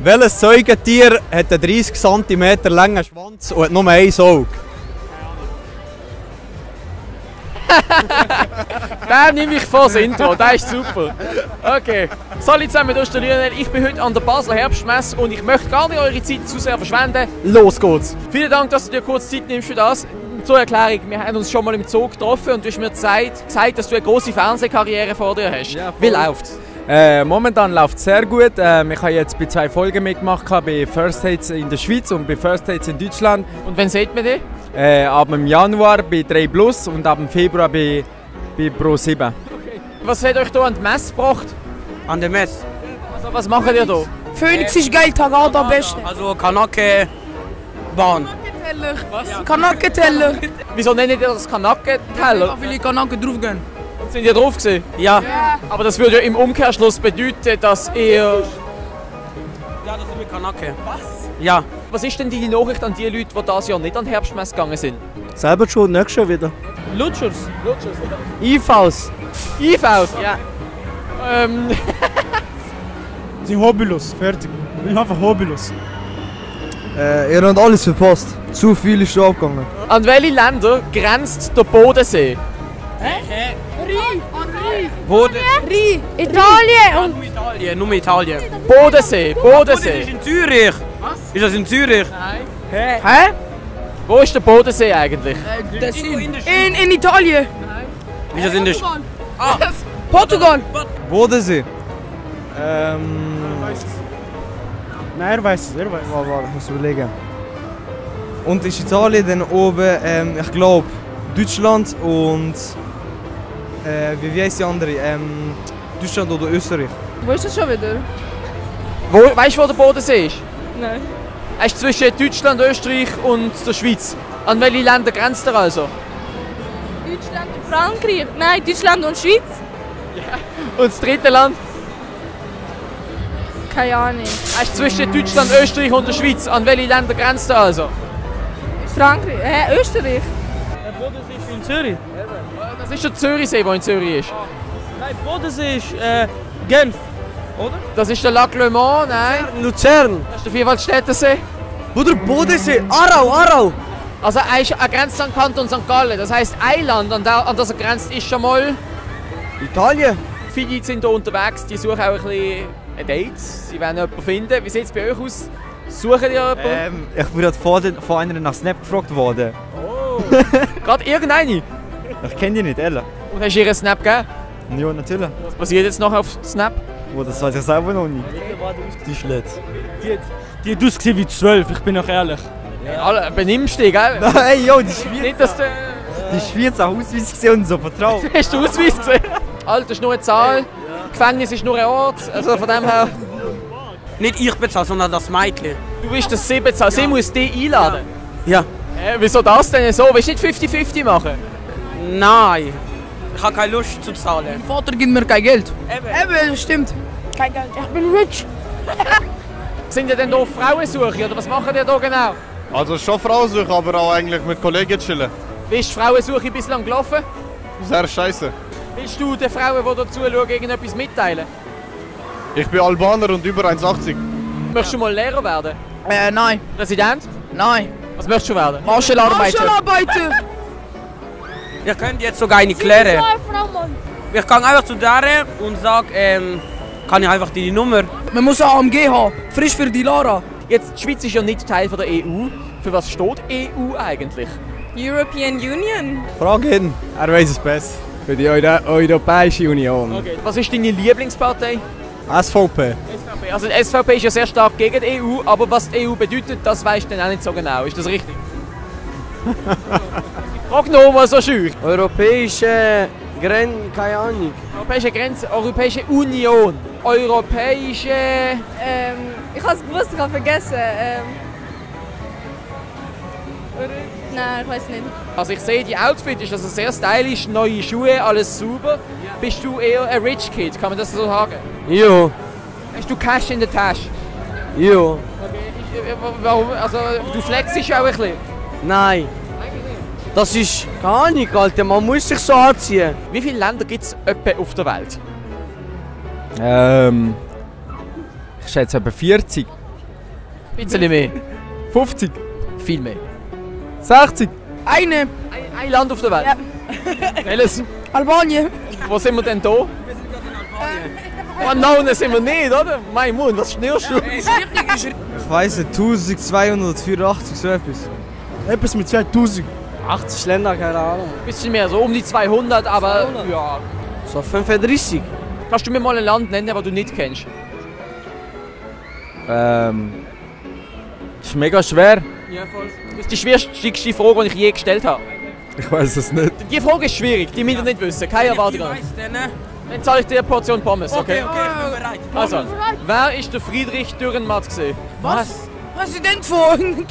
Welches Säugetier hat einen 30 cm langen Schwanz und hat nur ein Auge? Den nehme ich vor das Intro, der ist super. Okay. Salut zusammen, hier ist der Lionel. Ich bin heute an der Basler Herbstmesse und ich möchte gar nicht eure Zeit zu sehr verschwenden. Los geht's! Vielen Dank, dass du dir kurz Zeit nimmst für das. Zur Erklärung, wir haben uns schon mal im Zoo getroffen und du hast mir gesagt, dass du eine grosse Fernsehkarriere vor dir hast. Ja, wie läuft's? Momentan läuft es sehr gut. Ich habe jetzt bei 2 Folgen mitgemacht, bei First Dates in der Schweiz und bei First Dates in Deutschland. Und wann sieht man die? Ab dem Januar bei 3 Plus und ab dem Februar bei Pro 7. Okay. Was hat euch hier an die Messe gebracht? An der Messe? Also, was macht ihr hier? Phoenix ist geil, Tagada am besten. Also Kanake Bahn. Was? Kanake-Teller. Wieso nennt ihr das Kanake-Teller? Weil ich Kanake drauf gehen. Sind ihr drauf gewesen? Ja. Aber das würde ja im Umkehrschluss bedeuten, dass ihr... Ja, das sind wir Kanake. Was? Ja. Was ist denn die Nachricht an die Leute, die dieses Jahr nicht an die Herbstmesse gegangen sind? Selber schon, nächstes Jahr wieder. Lutschers. IVs. IVs? Ja. Sie sind hobbylos, fertig. Ich bin einfach hobbylos. Ihr habt alles verpasst. Zu viel ist schon abgegangen. An welche Länder grenzt der Bodensee? Ri. Italien. Nur Italien, nur Italien. Bodensee. Das ist in Zürich. Was? Ist das in Zürich? Nein. Hä? Wo ist der Bodensee eigentlich? Das in Italien. Ist das in der Portugal. Bodensee. Nein, er weiß es, er weiß es. Warte, ich muss überlegen. Und ist Italien dann oben, ich glaube, Deutschland und. Wie heisst die andere? Deutschland oder Österreich? Wo ist das schon wieder? Weißt du, wo der Bodensee ist? Nein. Er ist zwischen Deutschland, Österreich und der Schweiz. An welche Länder grenzt er also? Deutschland und Frankreich. Nein, Deutschland und Schweiz. Und das dritte Land? Keine Ahnung. Er ist zwischen Deutschland, Österreich und der Schweiz. An welche Länder grenzt er also? Frankreich. Österreich. Der Bodensee ist in Zürich. Das ist der Zürichsee, der in Zürich ist. Nein, Bodensee ist Genf, oder? Das ist der Lac Le Mans, nein. Luzern. Das ist der Vierwaldstättersee. Bruder, Bodensee. Aarau. Also er grenzt an Kanton St. Gallen. Das heisst, ein Land, an das er grenzt, ist schon mal... Italien. Viele sind hier unterwegs, die suchen auch ein bisschen Dates. Sie werden jemanden finden. Wie sieht es bei euch aus? Suchen ihr jemanden? Ich bin gerade vor einer nach Snap gefragt worden. Oh. Gerade irgendeine? Ich kenne die nicht, ehrlich. Und hast du ihr einen Snap gegeben? Ja, natürlich. Was passiert jetzt noch auf Snap? Oh, das weiß ich selber noch nicht. Die hat ausgesehen wie 12, ich bin auch ehrlich. Ja. Benimmst dich, gell? Nein, jo, die Schweiz. Nicht, dass du... Die Schweiz auch Ausweis gesehen und so, vertraut. Hast du Ausweis gesehen? Alter, ist nur eine Zahl. Gefängnis ist nur ein Ort. Also von dem her... Nicht ich bezahle, sondern das Mädchen. Du willst das sie bezahlen. Sie muss dich einladen. Ja. Wieso das denn so? Willst du nicht 50-50 machen? Nein. Ich habe keine Lust zu zahlen. Mein Vater gibt mir kein Geld. Eben. Das stimmt. Kein Geld. Ich bin rich. Sind ihr denn hier auf Frauensuche oder was machen ihr hier genau? Also schon Frauensuche, aber auch eigentlich mit Kollegen chillen. Wie ist die Frauensuche bislang gelaufen? Sehr scheiße. Willst du den Frauen, die hier zuschauen, irgendetwas mitteilen? Ich bin Albaner und über 1,80. Möchtest du mal Lehrer werden? Nein. Präsident? Nein. Was möchtest du werden? Marschallarbeiter. Ihr könnt jetzt sogar nicht klären. Ich kann einfach zu der und sage, kann ich einfach die Nummer. Man muss eine AMG haben. Frisch für die Lara. Jetzt, die Schweiz ist ja nicht Teil der EU. Für was steht EU eigentlich? European Union. Frag ihn, er weiß es besser. Für die Europäische Union. Okay. Was ist deine Lieblingspartei? SVP. SVP. Also die SVP ist ja sehr stark gegen die EU, aber was die EU bedeutet, das weißt du dann auch nicht so genau. Ist das richtig? Frag noch mal so schön. Europäische Grenze, keine Ahnung. Europäische Grenze, Europäische Union. Europäische... Ich habe es gewusst, ich habe vergessen. Nein, ich weiß nicht. Also ich sehe, die Outfit ist also sehr stylisch, neue Schuhe, alles sauber. Ja. Bist du eher ein Rich Kid, kann man das so sagen? Ja. Hast du Cash in der Tasche? Ja. Okay. Warum? Also du flexst auch ein bisschen? Nein. Das ist gar nicht, Alter. Man muss sich so anziehen. Wie viele Länder gibt es etwa auf der Welt? Ich schätze etwa 40. Ein bisschen mehr. 50. Viel mehr. 60. Eine. Ein Land auf der Welt? Ja. Welches? Albanien. Wo sind wir denn da? Oh nein, sind wir nicht, oder? Mein Mund, was schnürst du? Ich weiss nicht, 1284, so etwas. Etwas mit 2000. 80 Länder, keine Ahnung. Ein bisschen mehr, so um die 200, aber 200? ja. So 35. Kannst du mir mal ein Land nennen, das du nicht kennst? Ist mega schwer. Ja, voll. Das ist die schwierigste Frage, die ich je gestellt habe. Ich weiß es nicht. Die Frage ist schwierig, die müsst ihr nicht wissen. Keine Erwartung. Dann zahle ich dir eine Portion Pommes, okay? Okay, ich bin bereit. Also, wer ist der Friedrich Dürrenmatt gesehen? Was? Präsident von.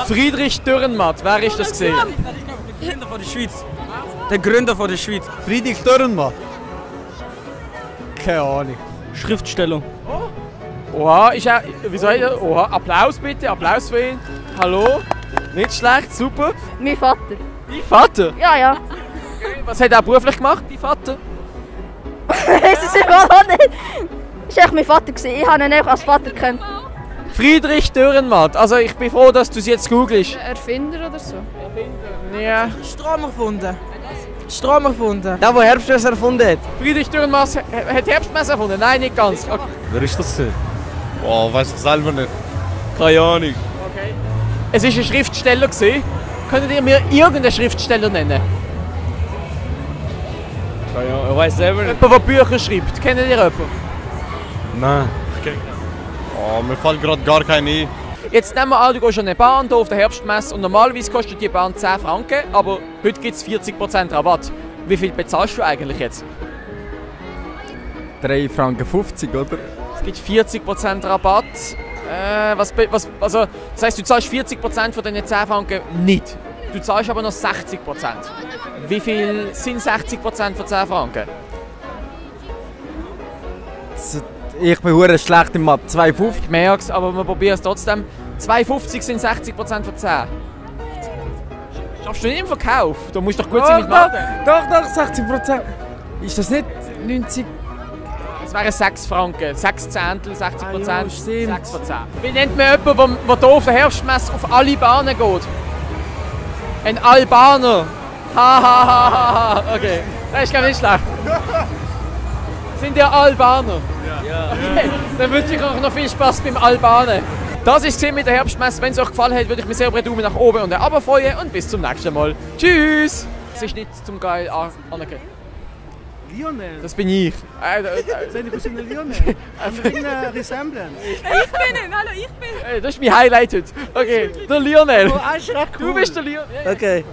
Friedrich Dürrenmatt, wer ist das gesehen? Der Gründer von der Schweiz. Der Gründer von der Schweiz. Friedrich Dürrenmatt. Keine Ahnung. Schriftsteller. Oha, ist er. Wie soll ich das? Oha, Applaus bitte, Applaus für ihn. Hallo? Nicht schlecht, super. Mein Vater. Dein Vater? Ja, ja. Was hat er beruflich gemacht, dein Vater? Das ist überhaupt nicht. Das war echt mein Vater. Ich habe ihn auch als Vater gekannt. Friedrich Dürrenmatt. Also ich bin froh, dass du es jetzt googelst. Erfinder oder so? Ja. Strom erfunden. Strom erfunden. Der, der Herbstmesser erfunden hat. Friedrich Dürrenmatt hat Herbstmesser erfunden? Nein, nicht ganz. Okay. Wer ist das denn? Boah, weiß ich selber nicht. Keine Ahnung. Okay. Es war ein Schriftsteller. Könnt ihr mir irgendeinen Schriftsteller nennen? Keine Ahnung, ich weiß selber nicht. Jemand, der Bücher schreibt. Kennt ihr jemanden? Nein. Oh, mir fällt gerade gar kein ein. Jetzt nehmen wir an, du gehst an eine Bahn hier auf der Herbstmesse und normalerweise kostet die Bahn 10 Franken, aber heute gibt es 40% Rabatt. Wie viel bezahlst du eigentlich jetzt? 3,50 Franken, oder? Es gibt 40% Rabatt. Also, das heisst, du zahlst 40% von diesen 10 Franken nicht. Du zahlst aber noch 60%. Wie viel sind 60% von 10 Franken? Ich bin hure schlecht im Mathe. 2,50. Ich merke es, aber wir probieren es trotzdem. 2,50 sind 60% von 10. Schaffst du nicht im Verkauf? Du musst doch gut sein mit Mathe. Doch, 60%. Ist das nicht 90? Das wären 6 Franken. 6 Zehntel, 60%. Ah, ja, stimmt. 6 von 10. Wie nennt man jemanden, der hier auf der Herbstmesse auf alle Bahnen geht? Ein Albaner. Ha ha ha ha ha. Okay, das ist gar nicht schlecht. Sind ihr Albaner? Ja. Okay. Dann wünsche ich euch noch viel Spaß beim Albanen. Das war es mit der Herbstmesse. Wenn es euch gefallen hat, würde ich mich sehr über einen Daumen nach oben und ein Abo freuen. Und bis zum nächsten Mal. Tschüss! Das ist nicht zum geil anerkennen. Lionel. Das bin ich. Zijn die verschillende Lionel? Eine Resemblance. Ich bin ihn, hallo, ich bin. Das ist mein Highlight heute. Okay, der Lionel. Oh, echt cool. Du bist der Lionel. Okay.